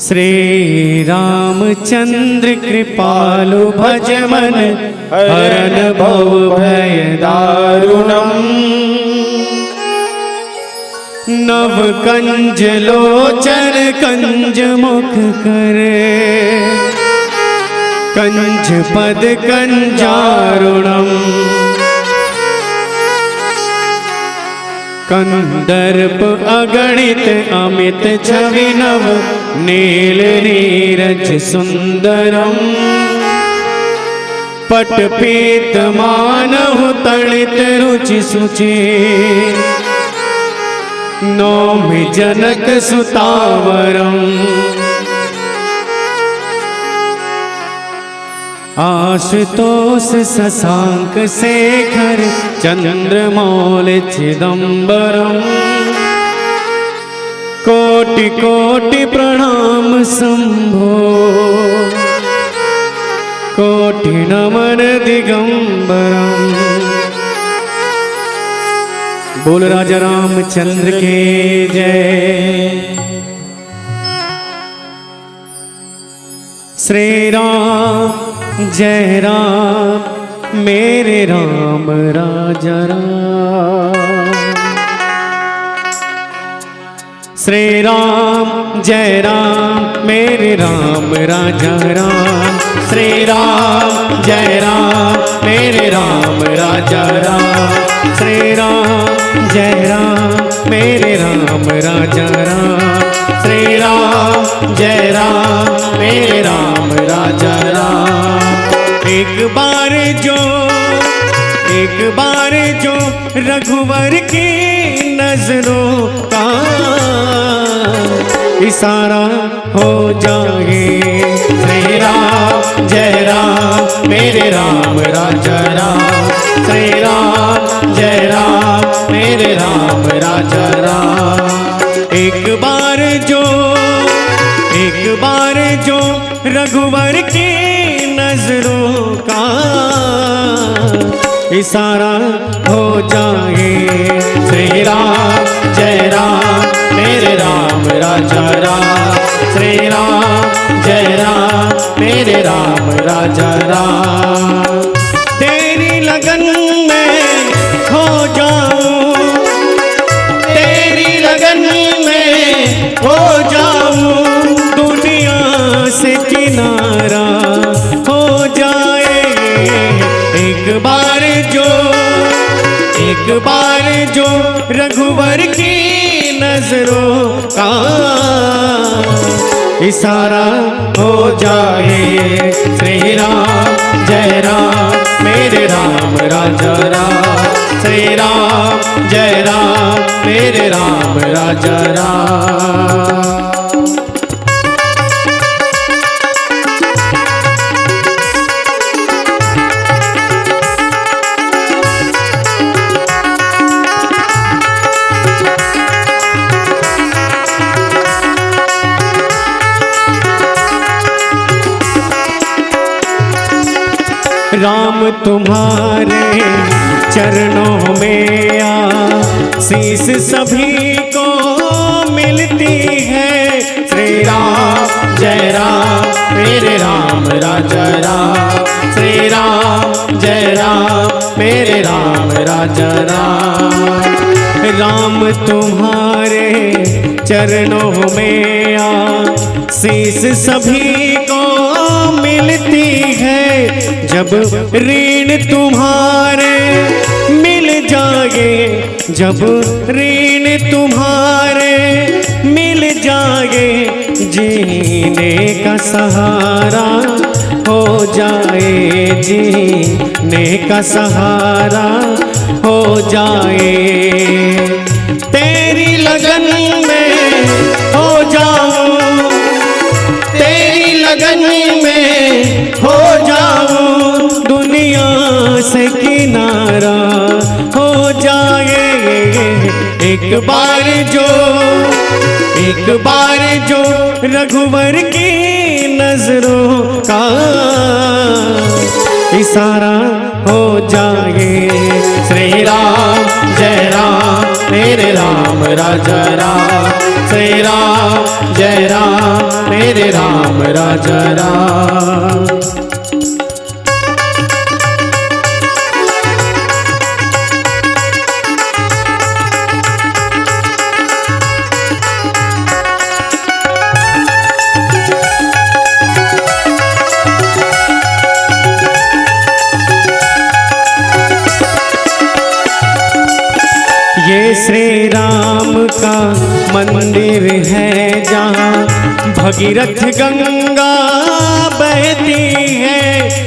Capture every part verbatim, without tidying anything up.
श्री रामचंद्र कृपालु भज मन हरन भव भय दारुणम। नव कंज लोचन कंज मुख कर कंज पद कंजारुणम। कंदर्प अगणित अमित छवि नव नील नीरज सुंदरम। पट पीत मानहु तड़ित रुचि सुचि नौमि जनक सुतावरम। आशुतोष शशांक शेखर चंद्रमौल चिदंबरम। कोटि कोटि प्रणाम शंभो कोटि नमन दिगंबरम। बोल राजा रामचंद्र के जय। श्री राम जय राम मेरे राम राजा राम। श्री राम जय राम मेरे राम राजा राम। श्री राम जय राम मेरे राम राजा राम। श्री राम जय राम मेरे राम राजा राम। श्री राम जय राम मेरे राम राजा राम। एक बार जो एक बार जो रघुवर की नजरों का इशारा हो जाए। श्री राम जय राम मेरे राम राजा राम। श्री राम जय राम मेरे राम राजा राम। एक बार जो एक बार जो रघुवर की नजरों का इशारा हो जाए। श्री राम जय राम मेरे राम राजा राम। श्री राम जय राम मेरे राम राजा राम। तेरी लगन में खो जाऊं तेरी लगन में खो जाऊं दुनिया से किनारा हो जाए। एक बार जो एक बार जो रघुवर की नजरों का इशारा हो जाए। श्री राम जय राम मेरे राम राजा राम। श्री राम जय राम मेरे राम राजा राम। राम तुम्हारे चरणों में आशीष सभी को मिलती है। श्री राम जय राम मेरे राम राजा राम। श्री राम जय राम मेरे राम राजा राम। राम तुम्हारे चरणों में आशीष सभी को मिलती है। जब ऋण तुम्हारे मिल जाए जब ऋण तुम्हारे मिल जाए जीने का सहारा हो जाए। जीने का सहारा हो जाए। तेरी लगन में हो जाऊं तेरी लगन में हो जाऊं दुनिया से किनारा हो जाए। एक बार जो एक बार जो रघुवर की नजरों का इशारा हो जाए। श्री राम जय राम मेरे राम राजा राम। श्री राम जय राम मेरे राम राजा राम। ये श्री राम का मंदिर है, जहाँ भगीरथ गंगा बहती है।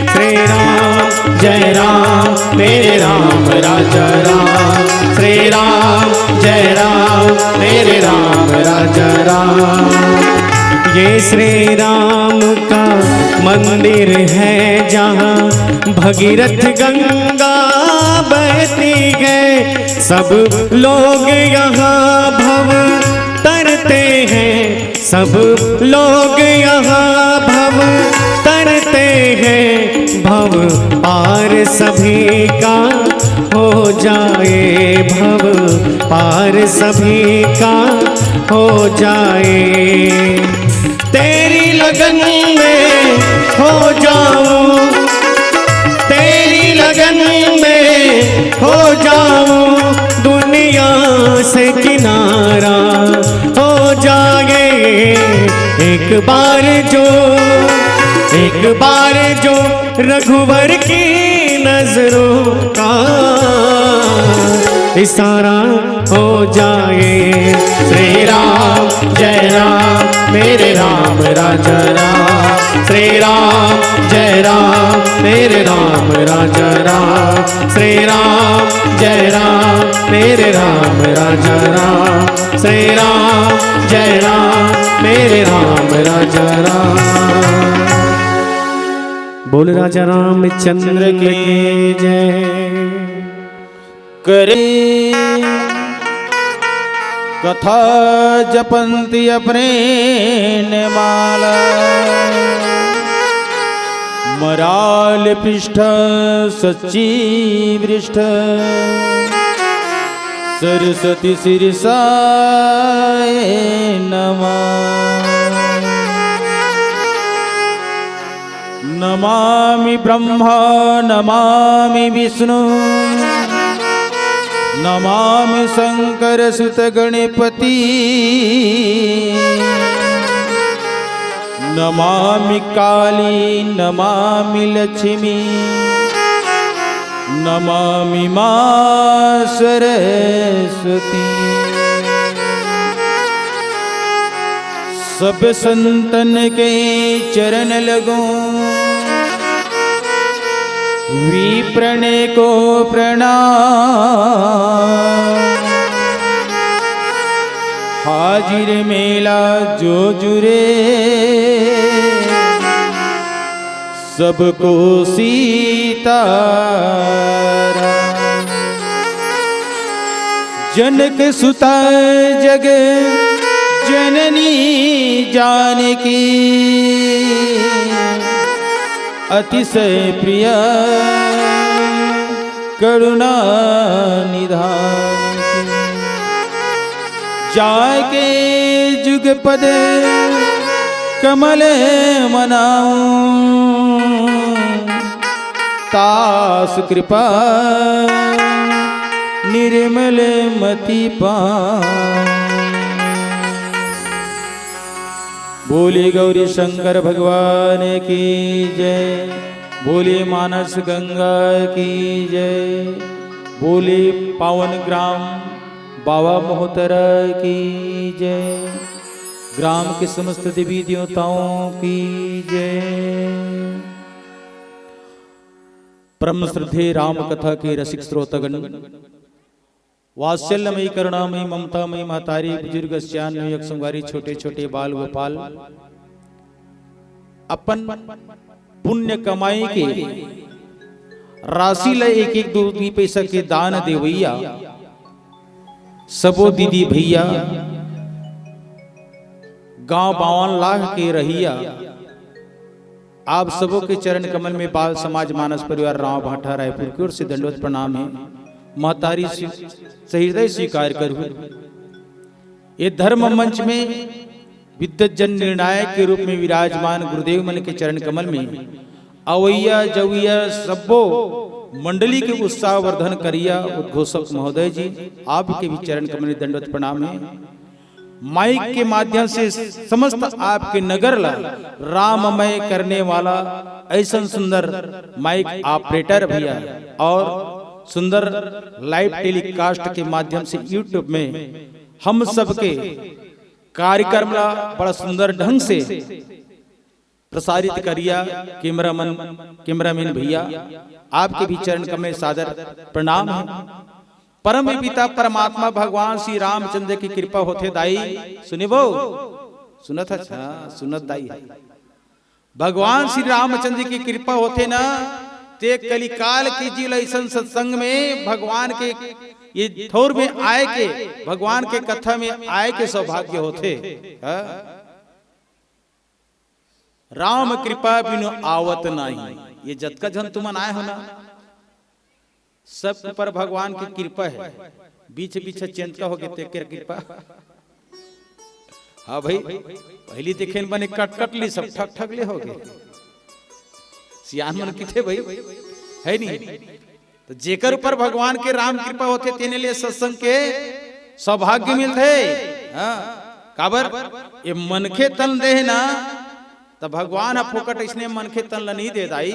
श्री राम जय राम, मेरे राम राजा राम। श्री राम जय राम, मेरे राम राजा राम। ये श्री राम का मंदिर है, जहाँ भगीरथ गंगा बहती है। सब लोग यहाँ भव तरते हैं, सब लोग यहाँ भव तरते हैं। भव पार सभी का हो जाए, भव पार सभी का हो जाए। तेरी लगन में हो जाऊं, तेरी लगन में हो जाऊं, दुनिया से किनारा हो जाए। एक बार जो, एक बार जो रघुवर की नजरों का इशारा हो जाए। श्री राम जय राम, मेरे राम राजा राम। श्री राम जय राम, मेरे राम राजा राम। श्री राम जय राम, मेरे राम राजा राम। श्री राम जय राम, मेरे राम राजा राम। बोल राजा रामचंद्र की जय। करे कथा जपंती अपने माला, मराल पृष्ठ सच्ची वृष्ठ सरस्वती शीर्षाय नमः। नमामि ब्रह्मा नमामि विष्णु नमामि शंकर सुत गणपति। नमामि काली नमामि लक्ष्मी नमामि माँ सरस्वती। सब संतन के चरण लगो विप्रने को प्रणाम। हाजिर मेला जो जुरे सबको सीताराम। जनक सुता जग जननी जानकी अतिशय प्रिय करुणा निधान। जाके जुगपद कमल मनाऊं तास कृपा निर्मल मति पाऊं। बोले गौरी शंकर भगवान की जय। बोले मानस गंगा की जय। बोले पावन ग्राम बाबा मोहतरा की जय। ग्राम के समस्त देवी देवताओं की जय। परम श्रद्धेय राम कथा के रसिक श्रोतागण, वात्सल्यमयी करुणामयी ममतामयी महतारी, बुजुर्ग सियान नवयुवक संगवारी, छोटे छोटे बाल गोपाल, अपन पुण्य कमाई के राशि ल एक एक दू दू पैसा के दान देवैया सबो दीदी भैया, गांव बावन लाख के रहिया, आप सबो के चरण कमल में बाल समाज मानस परिवार राव भाटा रायपुर की ओर से दंडवत प्रणाम है। महतारी स्वी-, सहृदय स्वीकार करू। ये धर्म मंच में विद्वजन निर्णायक के रूप में विराजमान गुरुदेव मन के चरण कमल में अवैया जवैया सब्बो मंडली के उत्साहवर्धन करिया उद्घोषक महोदय जी, आपके भी चरण कमल में दंडवत प्रणाम है। माइक के माध्यम से समस्त आपके नगर ला राममय करने वाला ऐसन सुंदर माइक ऑपरेटर भैया और सुंदर लाइव टेलीकास्ट के माध्यम से YouTube में हम सबके कार्यक्रम ला बड़ा सुंदर ढंग से प्रसारित करिया। कैमरामैन, कैमरामैन भैया, आपके भी चरण कमल में सादर प्रणाम है। परम पिता परमात्मा भगवान श्री रामचंद्र की कृपा होथे दाई। सुने बो, सुनत हस? हाँ, सुनत दाई है। भगवान श्री रामचंद्र की कृपा होथे ना, ते कलिकाल के जीव ला अइसन सत्संग में भगवान के ये ठौर में आए के, भगवान के कथा में आए के सौभाग्य होथे। हाँ? राम कृपा बिनु आवत नाही। ये जतका झन तुमन आए हो ना, सब ऊपर भगवान की कृपा है। बीच बीच चेंतका हो गे तेकर कृपा। हाँ भाई, पहली देखेन बने कट कट ली, सब ठग ठग ले हो गे। सियान मन किथे भाई, है नहीं? तो जेकर ऊपर भगवान के राम कृपा होथे, तेने ले सत्संग के सौभाग्य मिलथे। हाँ, काबर ये मनखे तन दे ना, तो भगवान ह फोकट इसने मनखे तन ल नहीं दे दाई।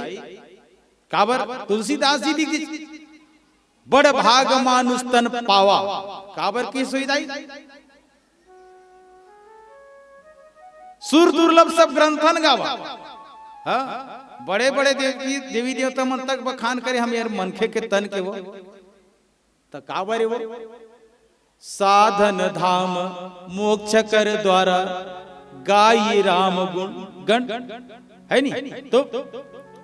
काबर? तुलसीदास जी लिखिस, "बड़ भाग मानुष तन पावा।" काबर की सुविधाई? सुर दुर्लभ सब ग्रंथन गावा। हाँ? बड़े बड़े देवी, देवी देवता मन तक बखान करे, हम यार मनखे के तन के वो। त काबर वो? "साधन धाम मोक्ष कर द्वारा, गाई राम गुण गण।" है नी? तो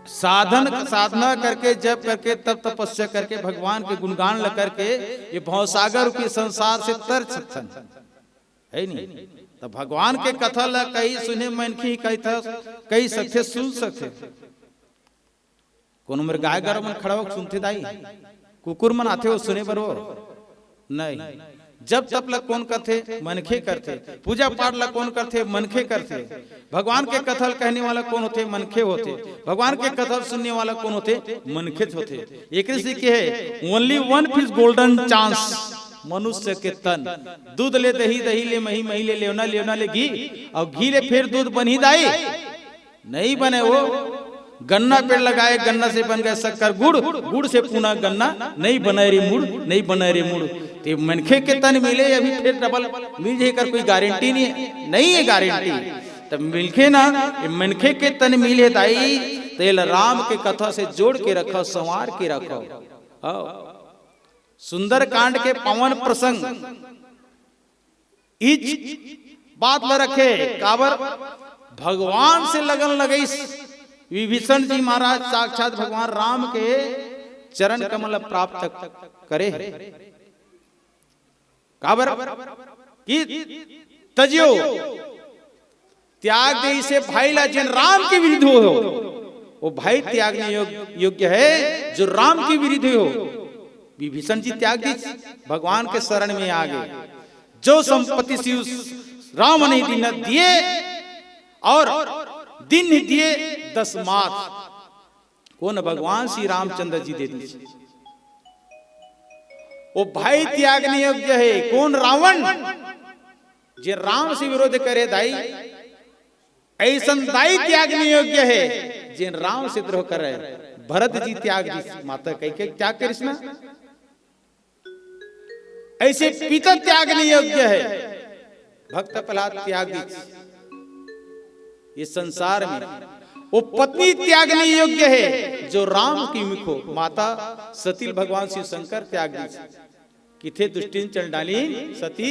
साधन, साधना करके, जप करके, तप तपस्या करके, भगवान के गुणगान ल करके, ये भवसागर रूपी संसार से तर सकथन, है नी? तो भगवान के कथा ल कही सुने मनखे, कही था, कही सकथे, सुन सकथे। कोनो मेर गाय गरु मन खड़ा होके सुनथे दाई? कुकुर मन आथे वो सुने बर वो? नहीं। जप तप ला कोन करथे? मनखे करथे। पूजा पाठ ला कोन करथे? मनखे करथे। भगवान के कथा ल कहने वाला कोन होथे? मनखे होथे। भगवान के कथा ल सुनने वाला कोन होथे? मनखेच होथे। एकरे से के है, "Only one fish golden chance, मनुष्य के तन।" दूध ले दही, दही ले मही, मही ले लेवना, लेवना ले घी, अउ घी ले फेर दूध बनही दाई? नहीं बने वो। गन्ना पेड़ लगाए, गन्ना से बन गए शक्कर गुड़, गुड़ से पुनः गन्ना, नहीं बने रे मुड़, नहीं बने रे मुड़। ते मनखे के तन मिले, अभी फेर डबल मिल जाए कर कोई गारंटी नहीं है, नहीं है गारंटी। तब मिलखे ना, ये मनखे के तन मिले दाई, तेल राम के कथा से जोड़ के रखो, संवार के रखो। आओ। सुंदरकांड के पावन प्रसंग इच बात ल रखे, काबर भगवान से लगन लगइस विभीषण जी महाराज साक्षात भगवान राम के चरण कमल प्राप्त करे हे। काबर कि तजियो त्याग दे इसे भाई ला जेन राम के विरुद्ध हो, वो भाई त्यागने योग-, योग्य है जो राम के विरुद्ध हो। विभीषण जी त्याग दीस, भगवान के शरण में आ गए। जो संपत्ति शिव राम नहीं दीन दिए और दीन नहीं दिए दस मात। कोन? भगवान श्री रामचंद्र जी दे दीस। वो भाई त्यागने योग्य है। कोन? रावण। जे राम से विरोध करे दाई, ऐसन दाई त्यागने योग्य है, जेन राम से द्रोह करे। भरत जी त्याग दीस, माता कैके त्याग करिस ना, ऐसे पिता त्यागने योग्य है, भक्त प्रहलाद त्याग दीस। ये संसार में वो पत्नी त्यागने योग्य है, जो राम की मुख हो, माता सती ल भगवान शिव शंकर त्याग दीस। किथे दुष्टिन चंडालिन सती,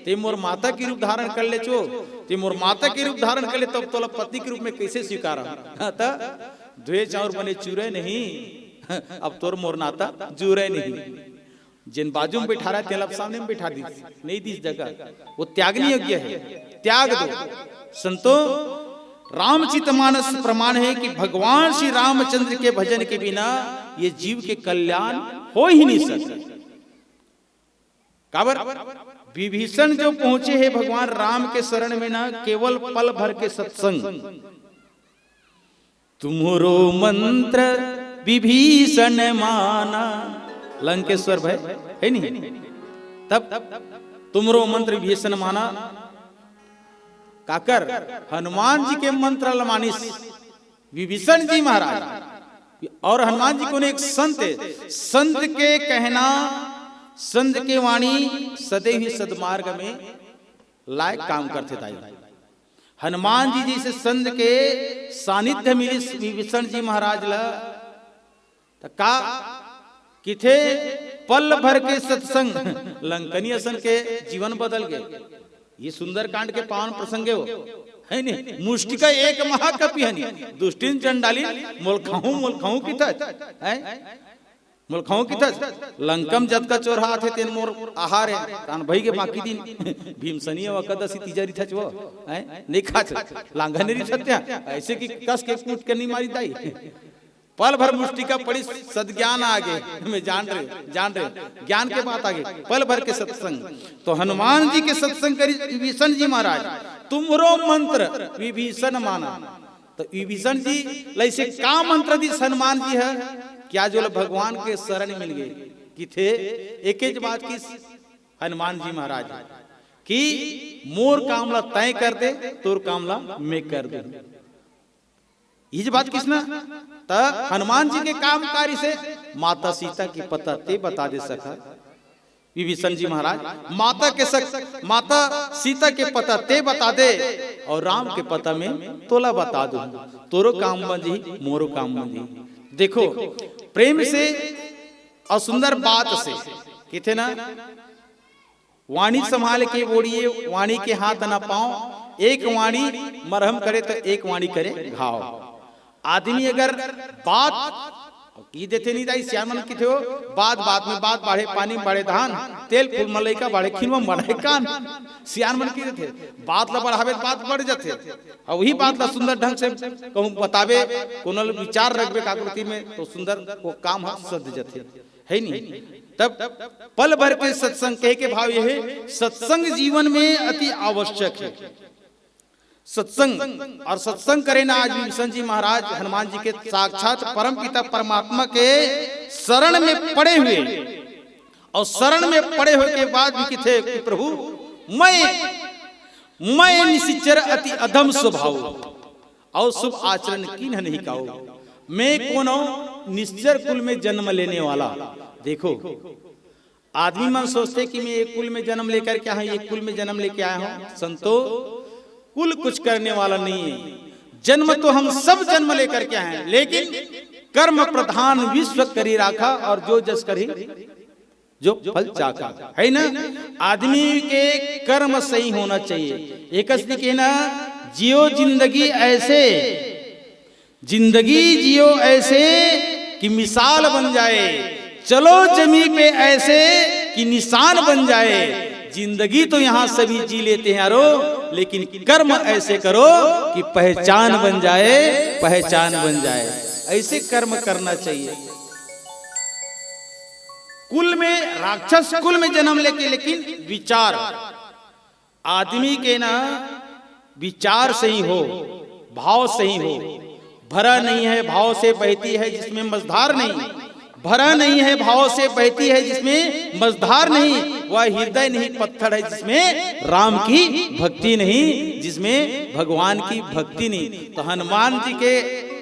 ते मोर माता के रूप धारण कर लेचो, ते मोर माता के रूप धारण कर ले, तब तोला पत्नी के रूप में कैसे स्वीकारहूं? हाँ, त धोए चाउर बने चूरे नहीं, अब तोर मोर नाता जुरे नहीं। जेन बाजू में बैठा रहे, तेला सामने में बैठा दीस, नहीं दीस जगह, वो त्यागने योग्य है, त्याग दो। संतो, रामचरित मानस प्रमाण है कि भगवान श्री रामचंद्र के भजन के बिना ये जीव के कल्याण हो ही नहीं सकता। काबर? विभीषण जो पहुंचे हे भगवान राम के शरण में ना, केवल पल भर के सत्संग। तुम्हरो मंत्र विभीषण माना, लंकेश्वर भय, हे नहीं? तब तुम्हरो मंत्र विभीषण माना, काकर? हनुमान जी के मंत्र ल मानिस विभीषण जी महाराज। और हनुमान जी कोनो एक संत हे, संत के कहना, संत के वाणी सदैव ही सदमार्ग में लायक काम करथे दाई। हनुमान जी जइसे संत के सानिध्य मिलिस विभीषण जी महाराज ल, त का किथे, पल भर के सत्संग, लंकनी असन के जीवन बदल गे। ये सुंदरकांड के पावन प्रसंग हे वो, हे नहीं? मुष्टिका एक महाकपि हनी, दुष्टिन चंडालिन मोल खाहूं, मोल खाहूं किथस, हैं? मोल खाहूं किथस, लंकम जतका चोरहा आथे तेन मोर आहार हे, तान भई गे बाकी दिन। भीमसनी अउ एकादशी तीजा रिथच वो, हैं? नहीं खाच, लांघा नहीं रिथच त्या, ऐसे कि कस के कूट के नहीं मारी दाई। पल भर मुष्टिका पड़िस, सदज्ञान आ गे, मैं जान रहे, जान रहे, ज्ञान के बात आ गे, पल भर के सत्संग। तो हनुमान जी के सत्संग करिस विभीषण जी महाराज, तुम्हरो मंत्र विभीषण माना। तो विभीषण जी ल अइसे का मंत्र दिस हनुमान जी ह, क्या जो ल भगवान के शरण मिल गे, किथे एकेच बात किस हनुमान जी महाराज कि मोर काम ला तय कर दे, तोर काम ला मैं कर दूं। ये जो बात किस ना, त हनुमान जी के काम कार्य से माता सीता के पता ते बता दे सखा। विभीषण जी महाराज, माता के सक-, माता सीता के पता ते बता दे और राम के पता में तोला बता दूं। तोरो काम बन जी, मोरो काम बन जी। देखो, प्रेम से और सुंदर बात से, किथे ना, वाणी संभाल के बोलिए, वाणी के हाथ ना पाओ। एक वाणी मरहम करे तो एक वाणी करे घाव। आदमी अगर बात की देथे नहीं दाई, सियान मन किथे हो, बात बात में बात बाढ़े, पानी में बाढ़े धान, तेल फूल में लइका बाढ़े, खिनवा में बाढ़े कान। सियान मन की देथे, बात ला बढ़ावे त बात बढ़ जाथे, और वही बात ला सुंदर ढंग से कहूँ बतावे, कोनो ल विचार रखबे काकृति में, तो सुंदर वो काम ह सध जाथे। है नहीं? तब पल भर के सत्संग कहे के भाव ये है, सत्संग जीवन में अति आवश्यक है। सत्संग और सत्संग करे ना, आज विभीषण जी महाराज हनुमान जी के साक्षात परम पिता परमात्मा के शरण में पड़े हुए, और शरण में पड़े हुए के बाद भी किथे कि प्रभु, मैं, मैं निशिचर अति अधम स्वभाव और शुभ आचरण किन्ह नहीं काऊ। मैं कोनो निश्चर कुल में जन्म लेने वाला। देखो, आदमी मन सोचथे कि मैं एक कुल में जन्म लेकर के आया हूं, एक कुल में जन्म लेके आया हूं। संतो, कुल कुछ करने वाला नहीं है। जन्म तो हम सब जन्म लेकर के आए हैं, लेकिन कर्म प्रधान विश्व करी राखा, और जो जस करी जो फल चाखा, है ना? आदमी के कर्म सही होना चाहिए। एक असली के ना, जियो जिंदगी ऐसे, जिंदगी जियो ऐसे कि मिसाल बन जाए, चलो जमी पे ऐसे कि निशान बन जाए। जिंदगी तो यहाँ सभी जी लेते हैं यारो, लेकिन कर्म ऐसे करो कि पहचान बन जाए, पहचान बन जाए। ऐसे कर्म करना चाहिए। कुल में, राक्षस कुल में जन्म लेके, लेकिन विचार आदमी के ना, विचार सही हो, भाव सही हो। भरा नहीं है भाव से बहती है जिसमें मझधार नहीं, भरा नहीं है भाव से बहती है जिसमें मझधार नहीं, वह हृदय नहीं पत्थर है जिसमें राम की भक्ति नहीं, जिसमें भगवान की भक्ति नहीं। तो हनुमान जी के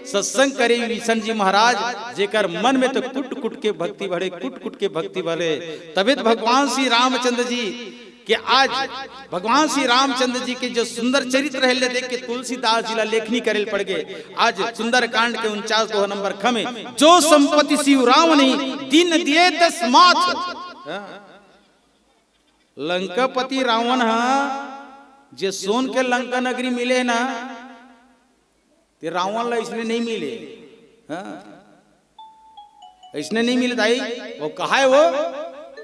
सत्संग करे विभीषण जी महाराज, जेकर मन में तो कुट कुट के भक्ति भरे, कुट कुट के भक्ति भरे। तबे तो भगवान श्री रामचंद्र जी कि आज भगवान श्री रामचंद्र जी के जो सुंदर चरित्र है, ले देख के तुलसीदास जी ला लेखनी करे ल पड़ गए। आज सुंदरकांड के उनचास दोहा नंबर ख में, जो संपत्ति शिव राम नहीं, दीन दिए दस माथ। हाँ। लंकापति रावण हा, जे सोन के लंका नगरी मिले ना, ते रावण ला इसने नहीं मिले। हाँ? इसने नहीं मिले दाई। वो कहा है वो,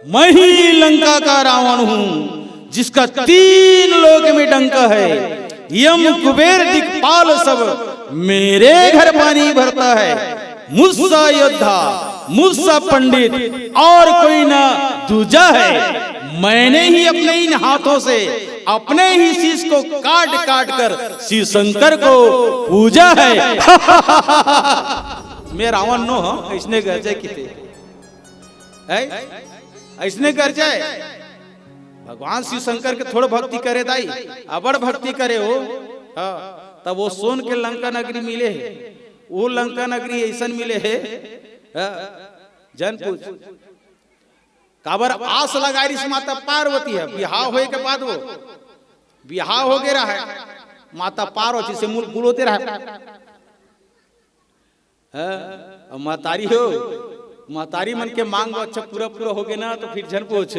मैं ही लंका का रावण हूं, जिसका तीन लोक में डंका है। यम कुबेर दिक्पाल सब मेरे घर पानी भरता है। मुझसा योद्धा, मुझसा पंडित और कोई ना दूजा है। मैंने ही अपने इन हाथों से अपने ही शीश को काट काट कर शिव शंकर को पूजा है। मैं रावण नो हूं, इसने गरजे किते है, इसने गरजे। भगवान शिव शंकर के थोड़ा भक्ति करे दाई, अबड़ भक्ति करे हो। हाँ, तब वो सोन के लंका नगरी मिले है, वो लंका नगरी ऐसन मिले है। हाँ, जन पूछ। काबर आस लगा रिस माता पार्वती ह, बिहाव होय के बाद वो, बिहाव हो गे रहय, माता पार्वती से मुल कुल होते रहय। हाँ, अउ महतारी हो, महतारी मन के मांग अच्छा पूरा पूरा हो गे ना, तो फिर झन पूछ।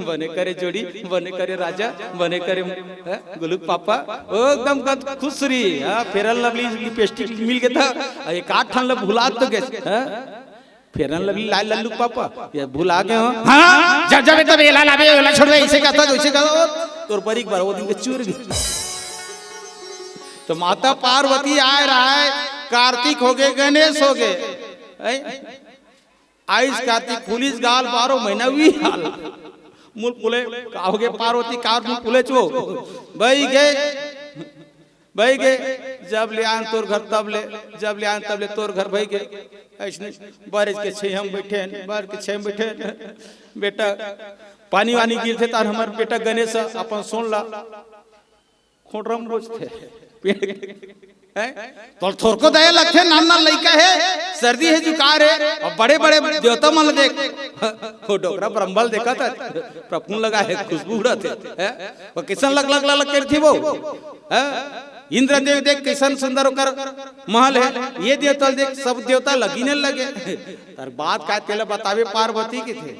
बने करे जोड़ी, बने करे राजा, बने करे, हैं, गुलुक पापा, ओ एकदम गंत खुश रही। हाँ, फेरन लवली लिपस्टिक मिल गे था, एक आध ठन ल भुला तो गे, हाँ? फेरन लवली लाय लल्लू पापा, ये भुला गे हो। हाँ, जब जब एकदम एला लाबे, एला छोड़बे, ऐसे कहता, वैसे कहता, तोर बरीक बार वो दिन के चूर गे। तो माता पार्वती आय रहय, कार्तिक हो गे, गणेश हो गे, हैं? आइस कार्तिक, फूलिस गाल, बारो महीना हुई हाल। मुल पुले, का हो गे पार्वती, कार मुल पुले चो। बई गे, बई गे, जब ले आन तोर घर तब ले, जब ले आन तब ले तोर घर बई गे। ऐसने बारिश के छे हम बैठे हैं, बारिश के छे हम बैठे हैं। बेटा, पानी वानी गिरथे तार हमर बेटा गणेश अपन सोन ला खोटरम बोझथे। पेड़ के, हैं? तो थोरको दया लगथे, नान नान लइका हे, सर्दी हे, जुकार हे, अउ बड़े बड़े देवता मन ल देख। वो डोकरा ब्रह्मल देखा था, प्रफुल्ल लगा हे, खुशबू उड़त हे, हैं? वो किसन लग लग लग लग करथी वो, हैं? इंद्र देव देख किसन सुंदर ओकर महल हे, ये देवता ल देख, सब देवता लगी न लगे। तर बात का तेला बतावे पार्वती के थे,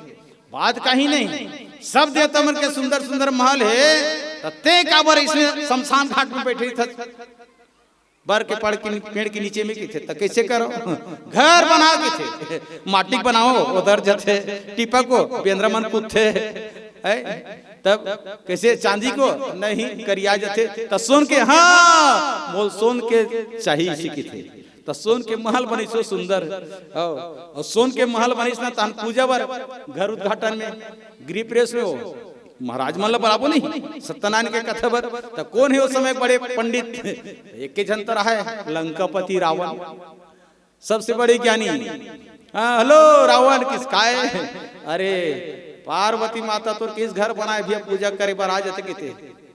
बात कहीं नहीं, सब देवता मन के सुंदर सुंदर महल हे, त ते काबर इसने शमशान घाट में बैठे था? बर के पड़ के पेड़ के नीचे में किथे, त कैसे करो? घर बना किथे, माटी बनाओ, उधर जथे, टीपा को, बेंद्रा मन कुथे, है? तब कैसे चांदी को? नहीं, करिया जथे, त सोन के, हाँ, मोल सोन के चाहिए इसी किथे। त सोन के महल बनिस हो सुंदर, अउ, अउ सोन के महल बनिस ना, तहन पूजा बर घर उद्घाटन में, गृह प्रवेश में हो, महाराज मन ल बलाबो नहीं, सत्यनारायण के कथा बर। त कोन हे ओ समय बड़े पंडित? एक के झन त रहय, लंकापति रावण, सबसे बड़े ज्ञानी। हाँ, हेलो रावण, किस काय? अरे, पार्वती माता तोर किस घर बनाए भैया, पूजा करे बर आ जाते किते।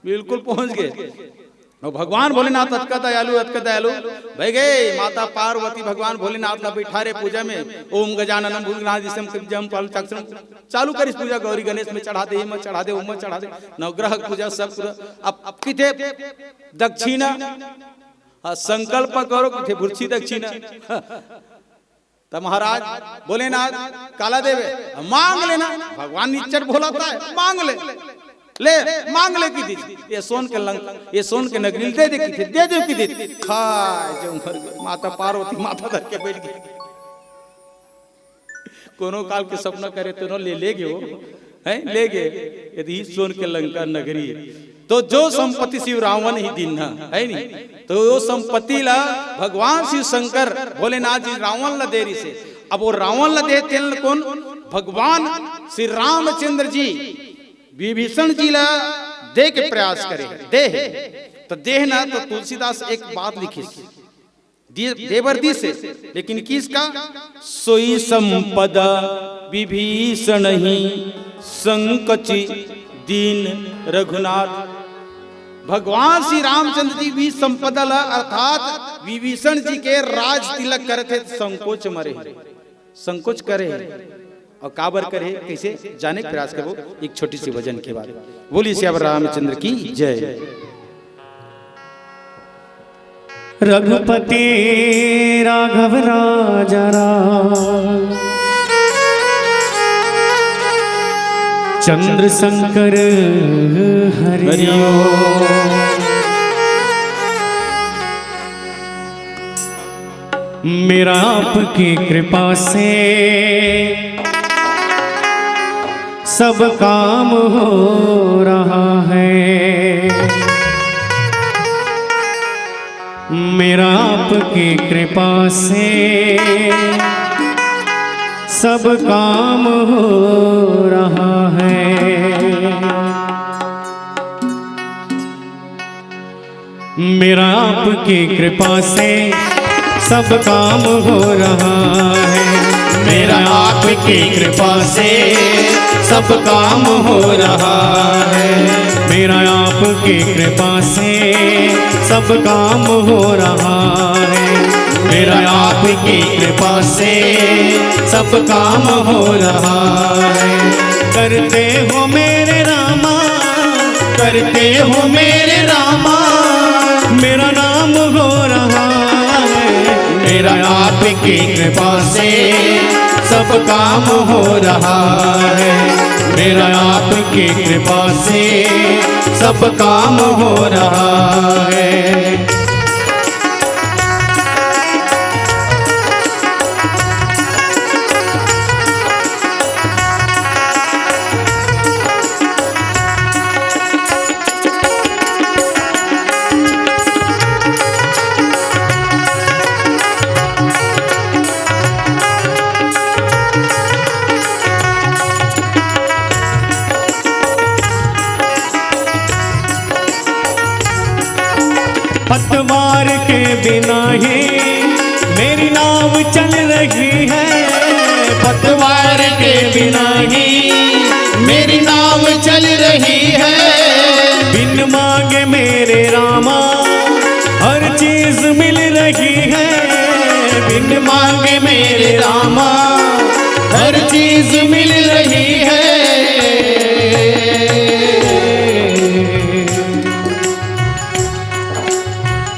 बिल्कुल पहुंच गे। अउ भगवान भोलेनाथ अतका दयालु, अतका दयालु। भई गे, माता पार्वती भगवान भोलेनाथ ला बैठा रे पूजा में। ओम गजाननम भूतगणाधीशम कपिजम पाल चक्षम। चालू करिस पूजा, गौरी गणेश में चढ़ा दे, एमा चढ़ा दे, ओमा चढ़ा दे। नवग्रह पूजा सब पूरा। अब, अब किथे दक्षिणा? हाँ, संकल्प करो किथे भुरछी दक्षिणा। त महाराज, भोलेनाथ, काला देवे, मांग लेना। भगवान निच्चट भोला ता हे, मांग ले, ले, मांग ले किथे। ये सोन के लंक, ये सोन के नगरी दे दे किथे, दे दे किथे। खाय जो मर गे, माता पार्वती माथा धर के बैठ गे। कोनो काल के सपना करे तो न ले, ले गे हो, हैं, ले गे। यदि सोन के लंका नगरी, तो जो संपत्ति शिव रावण ही दीन्हा, है नी? तो वो संपत्ति ला भगवान शिव शंकर भोलेनाथ जी रावण ला दे रिसे। अब वो रावण ला दे, तेन कोन? भगवान श्री रामचंद्र जी विभीषण जी ला दे के प्रयास करे, दे हे। त दे हे ना, तो तुलसीदास एक बात लिखिस, दे, दे बर दिस हे, लेकिन किसका? सोई संपदा विभीषण ही संकचि दीन रघुनाथ। भगवान श्री रामचंद्र जी भी संपदा ला, अर्थात विभीषण जी के राज तिलक करत हे, संकोच मरे, संकोच करे। अउ काबर करे, कैसे जाने के प्रयास करबो एक छोटी सी भजन के बाद। बोलिए सियावर रामचंद्र की जय। रघुपति राघव राजा राम, चंद्र शंकर हरि हरि ओम। मेरा आपकी कृपा से सब काम हो रहा है। मेरा आपकी कृपा से सब काम हो रहा है। मेरा आपकी कृपा से सब काम हो रहा है। मेरा आपकी कृपा से सब काम हो रहा है। मेरा आपकी कृपा से सब काम हो रहा है। मेरा आपकी कृपा से सब काम हो रहा है। करते हो मेरे रामा, करते हो मेरे रामा, मेरा नाम हो रहा है। मेरा आपकी कृपा से सब काम हो रहा है। मेरा आपकी कृपा से सब काम हो रहा है। पतवार के बिना ही मेरी नाव चल रही है। पतवार के बिना ही मेरी नाव चल रही है। बिन मांगे मेरे रामा हर चीज मिल रही है। बिन मांगे मेरे रामा हर चीज मिल रही है।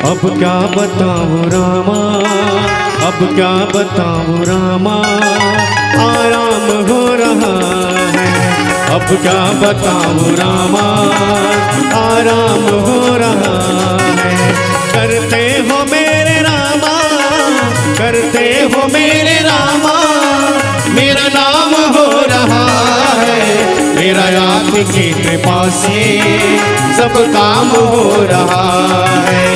अब क्या बताऊं रामा, अब क्या बताऊं रामा, आराम हो रहा है। अब क्या बताऊं रामा, आराम हो रहा है। करते हो मेरे रामा, करते हो मेरे रामा, मेरा नाम हो रहा है। मेरा आपकी कृपा से सब काम हो रहा है।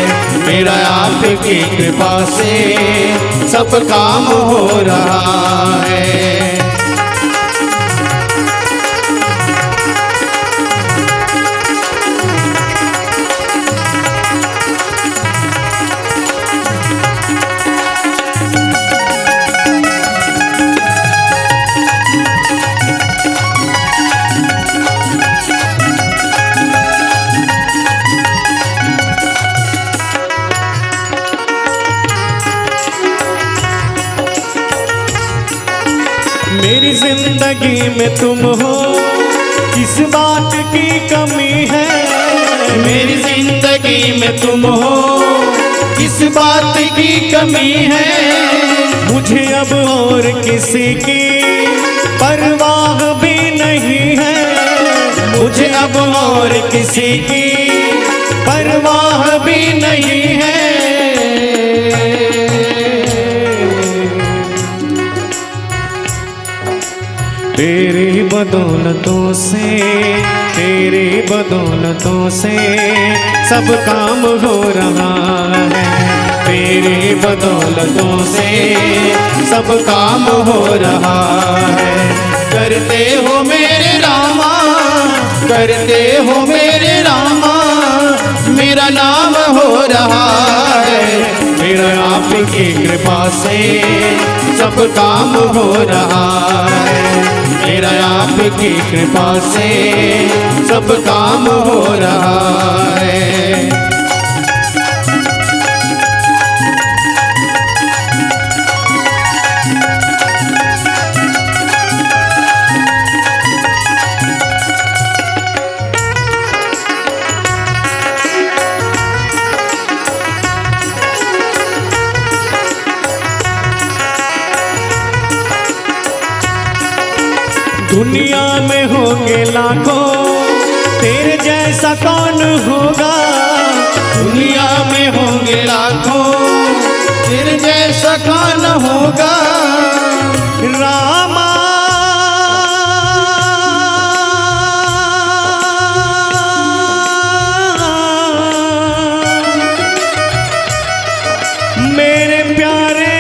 मेरा आपकी कृपा से सब काम हो रहा है। मेरी जिंदगी में तुम हो, किस बात की कमी है? मेरी जिंदगी में तुम हो, किस बात की कमी है? मुझे अब और किसी की परवाह भी नहीं है। मुझे अब और किसी की परवाह भी नहीं है। तेरी बदौलतों से, तेरी बदौलतों से सब काम हो रहा है। तेरी बदौलतों से सब काम हो रहा है। करते हो मेरे रामा, करते हो मेरे रामा, मेरा नाम हो रहा है। मेरा आपकी कृपा से सब काम हो रहा है। मेरा आपकी कृपा से सब काम हो रहा है। दुनिया में होंगे लाखों, तेरे जैसा कौन होगा? दुनिया में होंगे लाखों, तेरे जैसा कौन होगा? रामा, मेरे प्यारे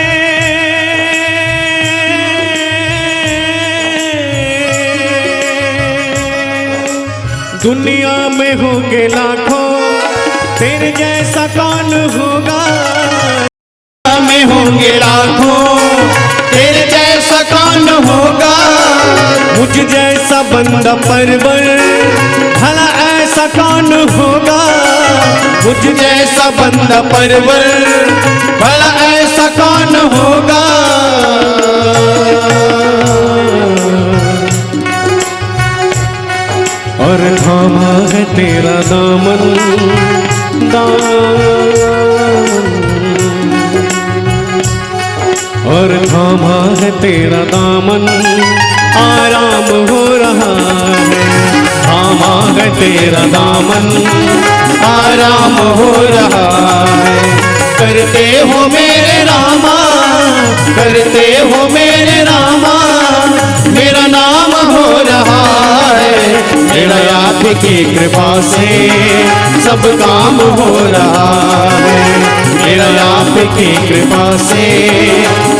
दुनिया में होंगे लाखों, तेरे जैसा कौन होगा? में होंगे लाखों, तेरे जैसा कौन होगा? मुझ जैसा बंदा परवर, भला ऐसा कौन होगा? मुझ जैसा बंदा परवर, भला ऐसा कौन होगा? और थामा है तेरा दामन, दामन, और थामा है तेरा दामन, आराम हो रहा है। थामा है तेरा दामन, आराम हो रहा है। करते हो मेरे रामा, करते हो मेरे रामा, मेरा नाम हो रहा है। मेरा आपकी कृपा से सब काम हो रहा है। मेरा आपकी कृपा से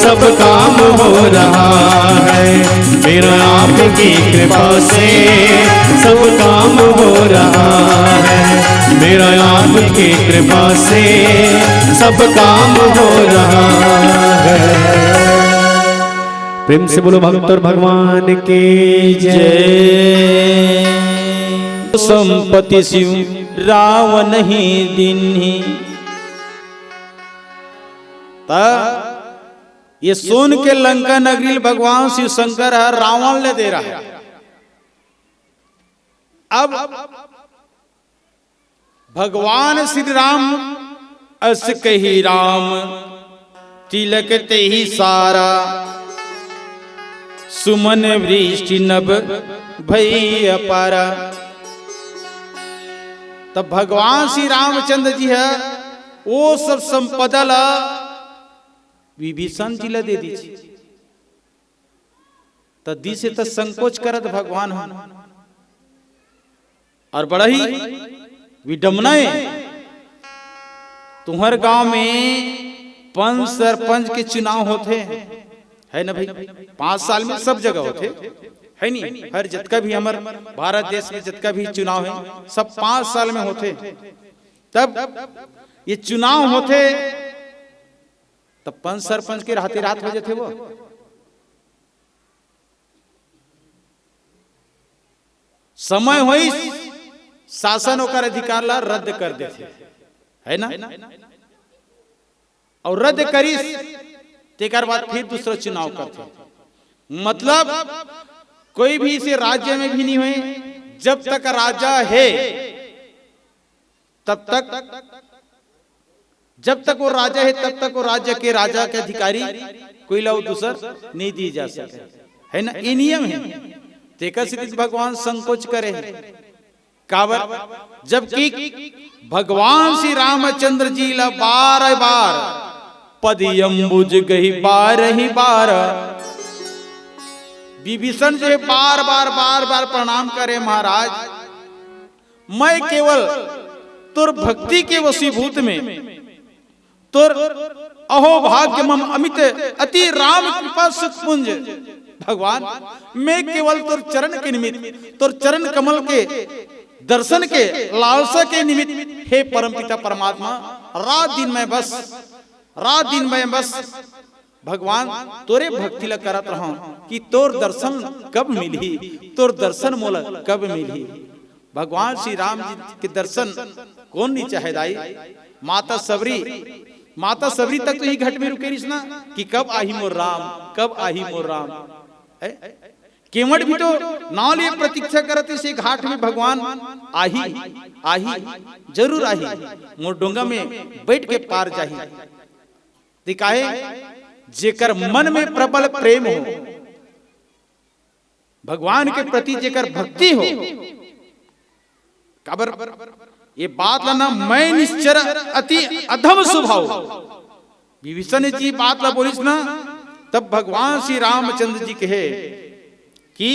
सब काम हो रहा है। मेरा आपकी कृपा से सब काम हो रहा है। मेरा आपकी कृपा से सब काम हो रहा है। प्रेम से बोलो भक्त और भगवान की जय। संपत्ति शिव रावण ही दिन ही। त ये सोन के लंका नगरी ल भगवान शिव शंकर ह रावण ले दे रहा है। अब भगवान श्री राम अस कही राम तिलक तेहि सारा, सुमन वृष्टि नभ भई अपारा। तब भगवान श्री रामचंद्र जी ह वो सब संपदा ला विभीषण जी ला दे दीजिए। त दिसे त संकोच करत भगवान ह। और बड़ा ही विडम्बना है, तुम्हर गांव में पंच सरपंच के चुनाव होथे, है ना भाई? पांच साल में सब जगह होथे, है नी? हर जतका भी हमर भारत देश में जतका भी चुनाव है, सब पांच साल में होथे। तब ये चुनाव होथे, तब पंच सरपंच के रहते रात हो जाथे वो। समय होइस, शासन ओकर अधिकार ला रद्द कर देथे, है ना? और रद्द करिस, तेकर बाद फिर दूसरा चुनाव करथे। मतलब कोई भी इसे राज्य में भी नहीं हुए, जब तक राजा है तब तक, जब तक वो राजा है तब तक वो राज्य के राजा के अधिकारी कोई ला दूसर नहीं दिए जा सके, है ना? ये नियम है। तेकर सेती भगवान संकोच करे है। काबर? जबकि भगवान श्री रामचंद्र जी ला बार बार पद अम्बुज गही बार ही बार, विभीषण जो है बार बार बार बार प्रणाम करे, महाराज मैं केवल तोर भक्ति के वशीभूत में, तोर अहो भाग्य मम अमित अति राम कृपा सुख पुंज। भगवान, मैं केवल तोर चरण के निमित्त, तोर चरण कमल के दर्शन के लालसा के निमित्त, हे परमपिता परमात्मा, रात दिन मैं बस, रात दिन मैं बस भगवान तोरे भक्ति ला करत रहूं कि तोर दर्शन कब मिलही, तोर दर्शन मोला कब मिलही। भगवान श्री राम जी के दर्शन कौन नहीं चाहे दाई? माता सबरी, माता सबरी तक तो ये घट में रुके रहिस ना कि कब आही मोर राम, कब आही मोर राम। है? केवट भी तो नाव लिए प्रतीक्षा करत हे से घाट में, भगवान आही, आही, जरूर आही, मोर डोंगा में बैठ के पार जाही। ते काहे? जेकर मन में प्रबल प्रेम हो, भगवान के प्रति जेकर भक्ति हो, काबर ये बात ला ना, मैं निश्चर अति अधम स्वभाव। विभीषण जी बात ला बोलिस ना, तब भगवान श्री रामचंद्र जी कहे कि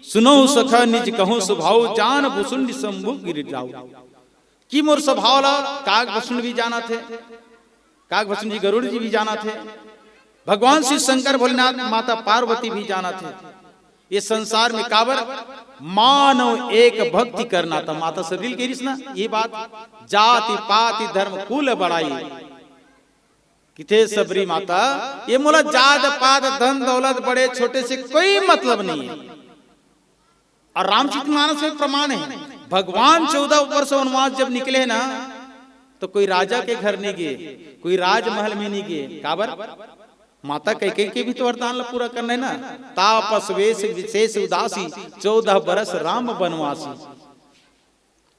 सुनो सखा निज कहूं स्वभाव, जान भुसुंड शंभु गिर जाऊ। कि मोर स्वभाव ला काग भुसुंड भी जानत हे, काग भुसुंड जी गरुड़ जी भी जानत हे, भगवान शिव शंकर भोलेनाथ माता पार्वती भी जानत हे। ये संसार में काबर मानव एक भक्ति करना था। माता सबरी ल कहिस ना ये बात, जाति पाति धर्म कुल बड़ाई। किथे सबरी माता, ये मोला जात पात धन दौलत बड़े छोटे से कोई मतलब नहीं है। और रामचरित मानस में प्रमाण है, भगवान चौदह वर्ष वनवास जब निकले ना, तो कोई राजा के घर नहीं गए, कोई राजमहल में नहीं गए। काबर? माता कैकेयी के भी तो वरदान ला पूरा करना है ना। तापस वेश विशेष उदासी, चौदह बरस राम बनवासी।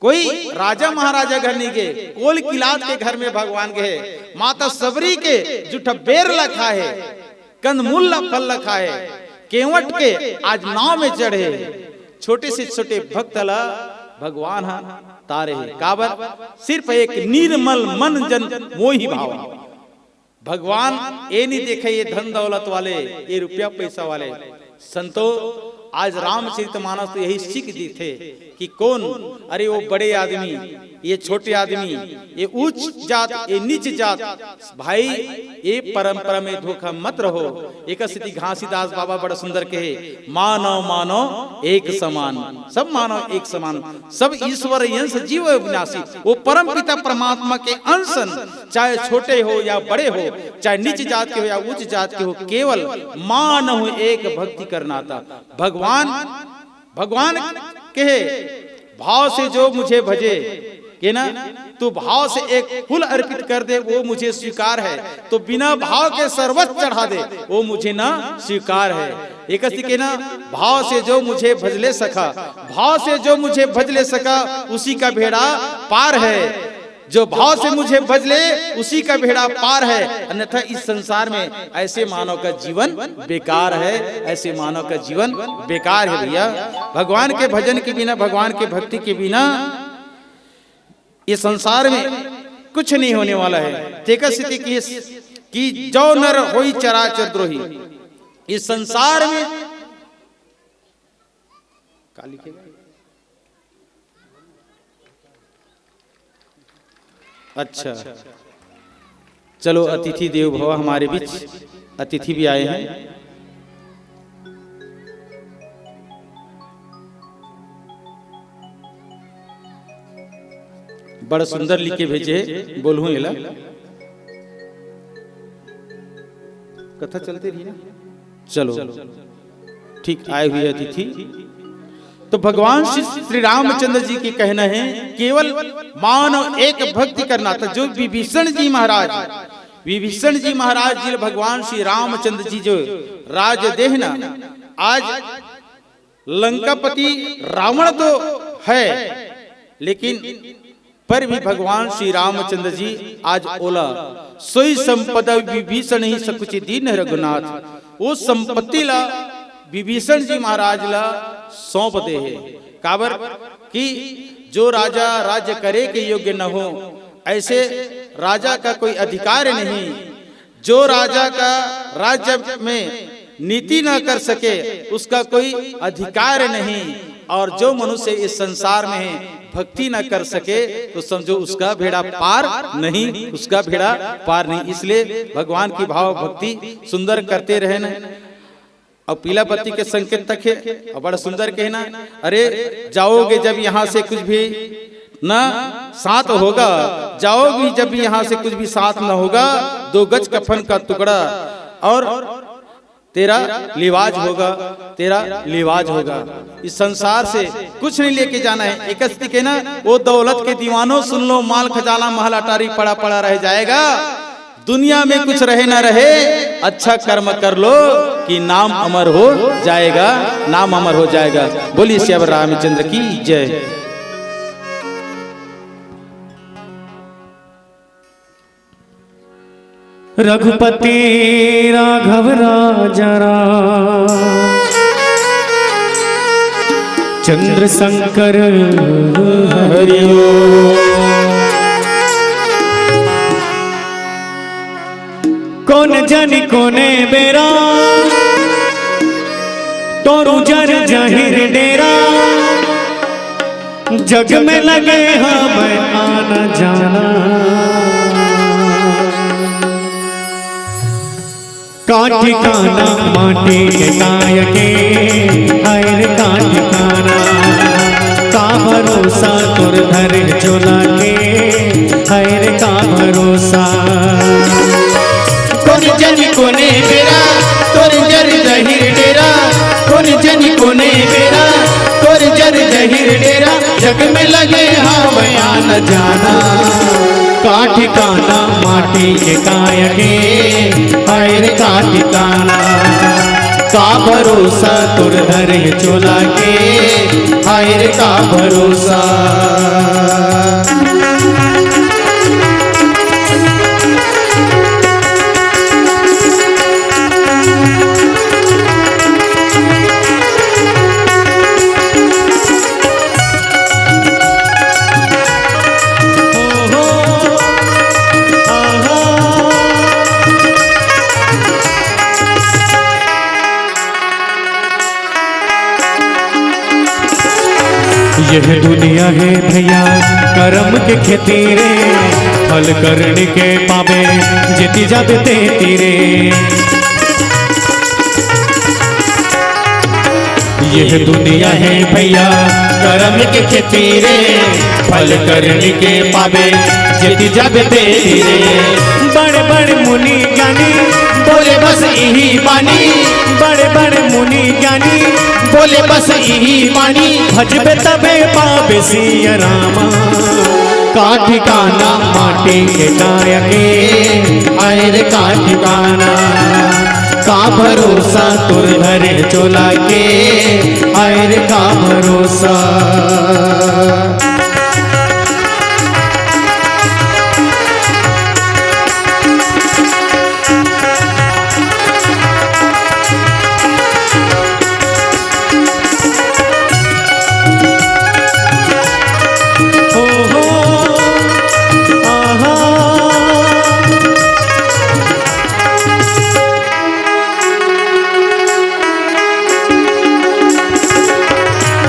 कोई राजा महाराजा घर नहीं गए, कोल किलात के घर में भगवान गए। माता सबरी के जुठ बेर ला खाए, कंदमूल ला फल ला खाए, केवट के आज नाव में चढ़े। छोटे से छोटे भक्त ला भगवान ह तारे हे। काबर? सिर्फ एक निर्मल मन जन मोहि भावा। भगवान ये नहीं देखे ये धन दौलत वाले, ये रुपया पैसा वाले। संतो, आज रामचरित मानस तो यही सीख देथे कि कौन, अरे वो बड़े आदमी, ये छोटे आदमी, ये ऊंच जात, ये नीच जात। भाई, ये परंपरा में धोखा मत रहो। एक स्थिति घासीदास बाबा बड़ा सुंदर कहे, मानव मानव एक समान, सब मानव एक समान, सब ईश्वर अंश जीव अविनाशी। वो परम पिता परमात्मा के अंश, चाहे छोटे हो या बड़े हो, चाहे नीच जात के हो या ऊंच जात के हो, केवल मानव एक भक्ति करना था। भगवान, भगवान कहे, भाव से जो मुझे भजे, के ना, तू भाव से एक फूल अर्पित कर दे, वो मुझे स्वीकार है। तो बिना भाव के सर्वस्व चढ़ा दे, वो मुझे ना स्वीकार है। एक स्थिति के ना, भाव से जो मुझे भजले सखा, भाव से जो मुझे भजले सखा, उसी का भेड़ा पार है। जो भाव से मुझे भजले, उसी का भेड़ा पार है, अन्यथा इस संसार में ऐसे मानव का जीवन बेकार है, ऐसे मानव का जीवन बेकार है भैया। भगवान के भजन के बिना, भगवान के भक्ति के बिना ये संसार में कुछ नहीं होने वाला है। तेकर सेती कि, कि जो नर होई चराचर द्रोही, इस संसार में का लिखेगा? अच्छा, चलो, अतिथि देव भव, हमारे बीच अतिथि भी आए हैं। बड़ा सुंदर लिख के भेजे, बोलहूं एला। कथा चलते रही ना, चलो, ठीक, आए हुए अतिथि। तो भगवान श्री, श्री रामचंद्र जी के कहना है, केवल मानव एक भक्ति करना था। जो विभीषण जी महाराज, विभीषण जी महाराज जी भगवान श्री रामचंद्र जी जो राज देहना, आज लंकापति रावण तो है, लेकिन पर भी भगवान श्री रामचंद्र जी आज ओला सोई संपदा विभीषण ही सकुचि दीन्ह रघुनाथ, वो संपत्ति ला विभीषण जी महाराज ला सौंप दे हे। काबर कि जो राजा राज्य करे के योग्य न हो, ऐसे राजा का कोई अधिकार नहीं। जो राजा का राज्य में नीति ना कर सके, उसका कोई अधिकार नहीं। और जो मनुष्य इस संसार में भक्ति ना कर सके, तो समझो, उसका भेड़ा पार नहीं, उसका भेड़ा पार नहीं। इसलिए भगवान की भाव भक्ति सुंदर करते रहना। और पीला बत्ती के संकेत तक है, और बड़ा सुंदर कहना, अरे, जाओगे जब यहाँ से कुछ भी ना साथ होगा, जाओगे जब भी यहाँ से कुछ भी साथ ना होगा, दो गज कफन का टुकड़ा और तेरा लिवाज होगा, तेरा लिवाज होगा। इस संसार से कुछ नहीं लेके जाना है। एक स्थिति के ना, वो दौलत के दीवानों, सुन लो, माल खजाना महल अटारी पड़ा पड़ा रह जाएगा। दुनिया में कुछ रहे ना रहे, अच्छा कर्म कर लो कि नाम अमर हो जाएगा, नाम अमर हो जाएगा। बोलिए सियावर रामचंद्र की जय। रघुपति राघव राजा राम, चंद्र शंकर हरिओ। कौन जानी कोने बेरा, टोरू जर जाहिर डेरा, जग में लगे हमें आना जाना। का ठिकाना माटी के काय के, हाय रे का ठिकाना। का भरोसा तोर धरे चोला के, हाय रे का भरोसा। कोन जनी कोने बेरा तोर जर जहिर डेरा, कोन जनी कोने बेरा तोर जर जहिर डेरा, जग में लगे हावय आना जाना। का ठिकाना माटी के काय के, हाय रे का ठिकाना। का भरोसा तोर धरे चोला के, हाय रे का भरोसा। यह दुनिया है भैया करम के खेती रे, फल करनी के पावे जेती जाबे तेती रे। यह दुनिया है भैया करम के खेती रे, फल करनी के पावे जेती जाबे तेती रे। बड़े बड़े मुनि ज्ञानी बोले बस इही बानी, बड़े बड़े मुनि ज्ञानी बोले बस इही बानी, भजबे तबे पाबे सिया रामा। का ठिकाना माटी के काय के, हाय रे का ठिकाना। का भरोसा तोर धरे चोला के, हाय रे का भरोसा।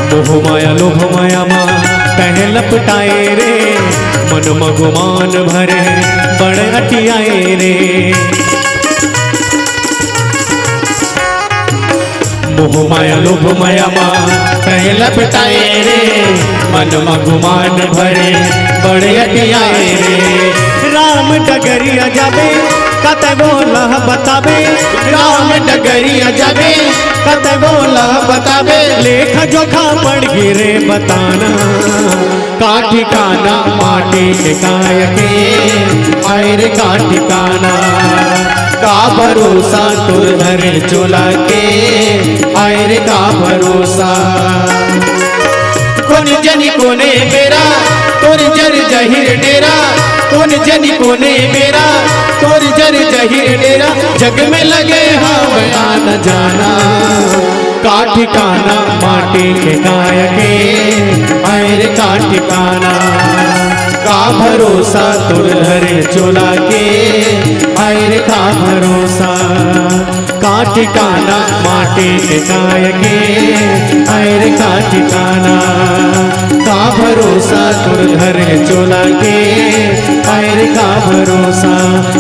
मोह माया लोभ माया मा तह लपटाए रे, मन म गुमान भरे बड़ अटियाए रे। मोह माया लोभ माया मा तह लपटाए रे, मन म गुमान भरे बड़ अटियाए रे। राम डगरिया जाबे कतबो लह बताबे, राम डगरिया जाबे कतबो लह बताबे, लेखा जोखा पड़ गिरे बताना। का ठिकाना माटी के काय के, हाय रे का ठिकाना। का भरोसा तोर धरे चोला के, हाय रे का भरोसा। कोन जनी कोने बेरा तोर जर जहिर डेरा, कोन जनी कोने बेरा तोर जर जहिर डेरा, जग में लगे हावय आना जाना। का ठिकाना माटी के काय के, हाय रे का ठिकाना। का भरोसा तोर धरे चोला के, हाय रे का भरोसा। का ठिकाना माटी के काय के, हाय रे का ठिकाना। का भरोसा तोर धरे चोला के, हाय रे का भरोसा।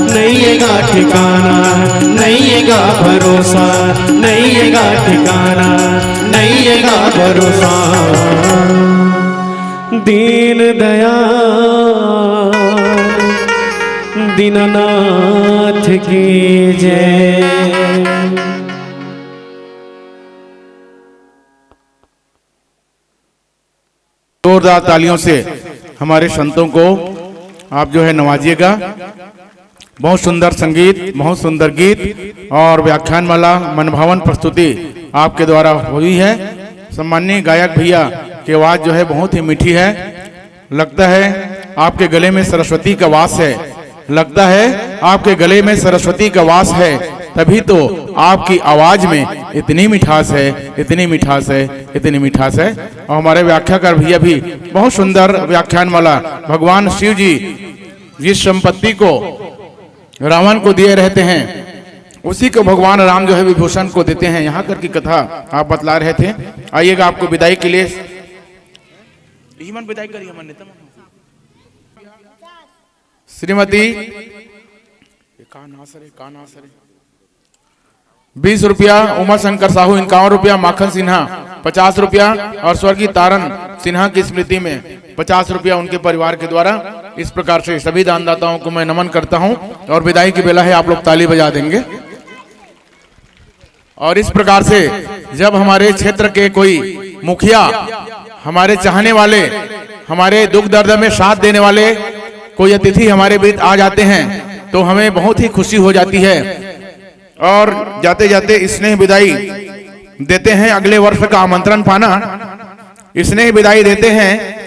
नइये गा ठिकाना, नइये गा भरोसा, नइये गा ठिकाना, नइये गा भरोसा। दीन दयाल दीननाथ की जय। जोरदार तालियों से हमारे संतों को आप जो है नवाजिएगा। बहुत सुंदर संगीत, बहुत सुंदर गीत और व्याख्यान माला, मनभावन प्रस्तुति आपके द्वारा हुई है। सम्माननीय गायक भैया की आवाज जो है बहुत ही मीठी है। लगता है आपके गले में सरस्वती का वास है, लगता है आपके गले में सरस्वती का वास है, तभी तो आपकी आवाज में इतनी मिठास है, इतनी मिठास है, इतनी मिठास है। और हमारे व्याख्याकार भैया भी बहुत सुंदर व्याख्यान माला भगवान शिव जी जिस संपत्ति को रावण को दिए रहते हैं, उसी को भगवान राम जो है विभूषण को देते हैं। यहाँ तक की कथा आप बतला रहे थे। आइएगा, आपको विदाई के लिए। यही मन विदाई करिए, मन नेता मन। श्रीमती, ये का नास रे, का नास रे? बीस रुपया, उमा शंकर साहू इक्यावन रुपया, माखन सिन्हा पचास रुपया और स्वर्गीय तारन सिन्हा की स्मृति में पचास रुपया उनके परिवार के द्वारा। इस प्रकार से सभी दानदाताओं को मैं नमन करता हूं और विदाई की बेला है, आप लोग ताली बजा देंगे। और इस प्रकार से जब हमारे क्षेत्र के कोई मुखिया, हमारे चाहने वाले, हमारे दुख दर्द में साथ देने वाले कोई अतिथि हमारे बीच आ जाते हैं तो हमें बहुत ही खुशी हो जाती है। और जाते जाते स्नेह विदाई देते हैं, अगले वर्ष का आमंत्रण पाना, स्नेह विदाई देते हैं